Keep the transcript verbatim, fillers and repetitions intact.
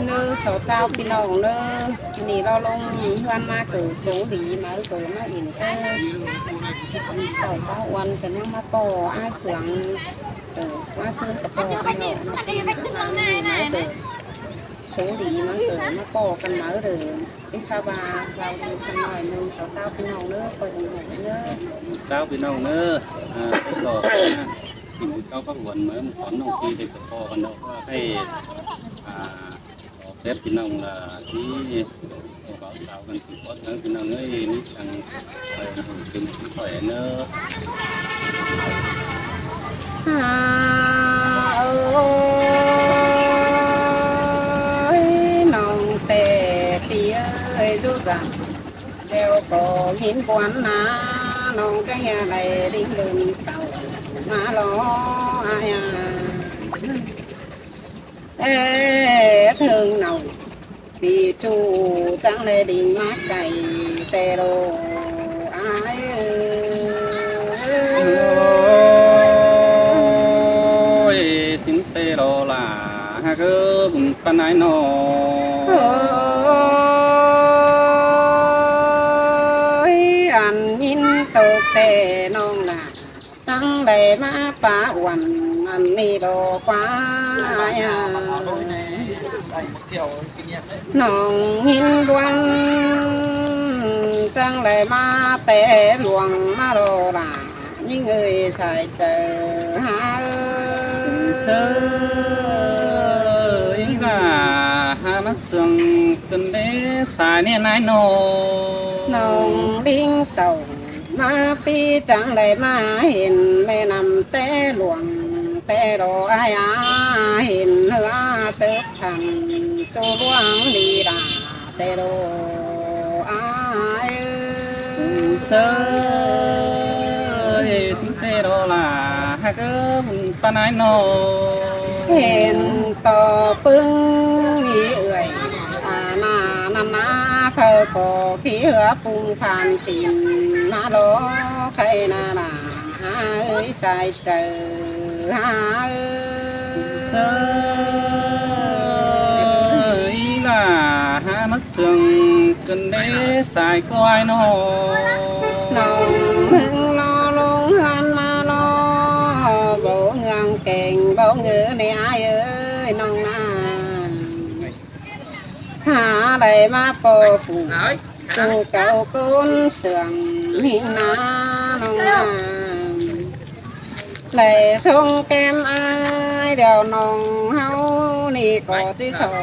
เนอะ สาวเจ้าพี่น้องเนอะ นี่เราลงเฮือนมาเกิดสงหลีมาเกิดมาอินเตอร์ เจ้าเจ้าอ้วนกันยังมาป้ออ้ายเฟือง เออ มาเชิญกับป้อกันเนาะ มาเกิดสงหลีมาเกิดมาป้อกันมาเด้อ ที่ข้าว่าเราดูกันหน่อยหนึ่ง สาวเจ้าพี่น้องเนอะ คอยดูหน่อยเนอะ เจ้าพี่น้องเนอะ อ่า ก็ กินข้าวผักหวานเมื่อก่อนน้องพี่ได้กับป้อกันเนาะ ก็ให้ อ่า ขอเฟซพี่น้องล่ะ ที่บ่าวสาวกันติดพอดทั้งพี่น้องเอ้ย นี่สั่ง เอ่อ เป็นผู้ข่อยเนอะ อ่า เอ้ย น้องแต่ปีเอ้ย ดูจัง แล้วก็หินบวนนา น้องจะเฮียอะไรลิงเดินเต่า มาล้ออาญา เอ้เถิงเนา ปีจูจังเลยดิ่งมาไก่แต่โลอายเอ้ย โอ้ย สินเตโลล่ะ หากเออบุญปานไหนหนอ โอ้ย อันยินตกแต่น้องน่ะ จังได้มาปะวันอันนี้ดอกว่า น้องหินดวน จังได้มาแต่หลวงมาโลล่ะ ยิ่งเอ่ยสายเจอหาเอ่ย เอ่ยล่ะ หามาเสื่องจนเด้สายเนี่ยนายโน น้องลิงเต่า มาปีจังได้มาเห็นแม่น้ำแต่หลวงแต่โลอายอา เห็นเหือเจิบทันตัวหลวงดีดาแต่โลอายเอ้ย เซย สินเตโลล่ะ หากเออบุญปานไหนหนอ เห็นต่อปึ้งมีเอื่อย อาณานันนา เขาก็พี่เหือปุงผ่านปิ่นมาล้อใครนานา หาเอ้ยสายเจอหาเอ้ย เซยล่ะ หามาเสื่องจนเด้สายก้อยหนอ น้องมึงรอลงเฮือนมาล้อ บ่เงืองแก่งบ่เงือในอายเอ้ยน้องนา หาได้มาปอฝูง จูเก่าก้นเสื่องหิงนาน้องนา ไหลส่งแก้มอายเดี๋ยวน้องเฮานี่ก็สิสอง